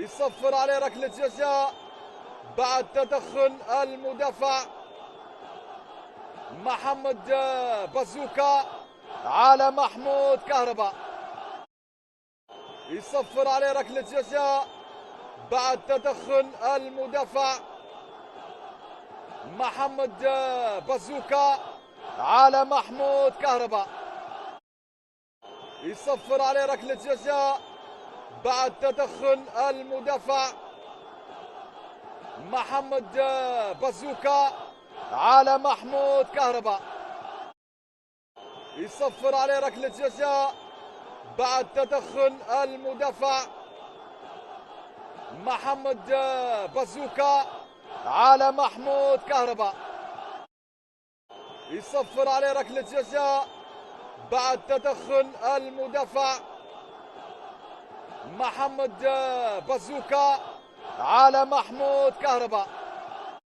يصفر عليه ركلة جزاء بعد تدخل المدافع محمد بازوكا على محمود كهرباء. يصفر عليه ركلة جزاء بعد تدخل المدافع محمد بازوكا على محمود كهرباء. يصفر عليه ركلة جزاء بعد تدخل المدافع محمد بازوكا على محمود كهرباء. يصفر عليه ركلة جزاء بعد تدخل المدافع محمد بازوكا على محمود كهرباء. يصفر عليه ركلة جزاء بعد تدخل المدافع محمد بازوكا على محمود كهرباء.